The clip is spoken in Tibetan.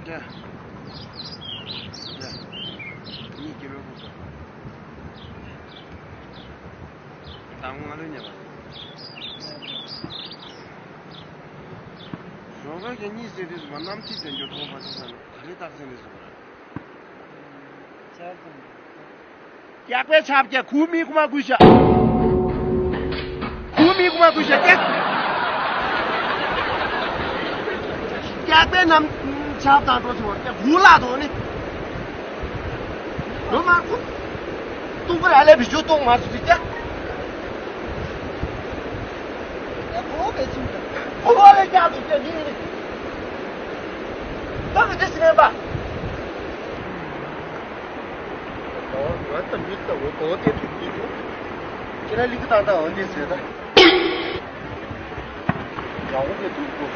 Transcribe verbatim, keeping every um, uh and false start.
ཡ། ཡ། གཉིས་ཀྱི་རོ་ཁོ། དང་པོ་ང་ལོས་ཉེ་བ། རོ་ཁོ་གི་གཉིས་ཟེར་དུས་སུ་མ་གནམ་ཐིག་དེ་འགྱུར་ཐོག་མ་ཐོག་ས་ནི་ད་རེས་རྟགས་ཟིན་ནས་སོང་། སྐྱག་པའི་ཆབ་ཀྱ་ཁུ་མི་ཁུ་མ་ཁུ་ཤ། ཁུ་མི་ཁུ་མ་ཁུ་ཤ་སྐྱག་སྐྱག་པའི་རྣམས་ཆབ་དང་འགྲོ་ཆུང་བར་སྐྱག་ཧུ་ལ་དོ་ནི། ལོ་མ་ཁུ། ཏུང་པར་ཧ་ལས་བི་ཞུ་ཏུང་མ་སུ་སི་སྐྱག་ཁོ་བོ་ལས་སྐྱག་ཏུ་སྐྱག་ནི་ནི། ད་གི་དེ་སི་མེན་པ། ང་ད་མི་ལྟ་བུ་གོ་དེ་ཐུག་གི་འདུག་ཁྱེད་རང་ལི་ཀི་ཏང་ཏང་འོན་ཏེ་ཟེར་ད། ཡག་པོ་དེ་ཐུག་གོ།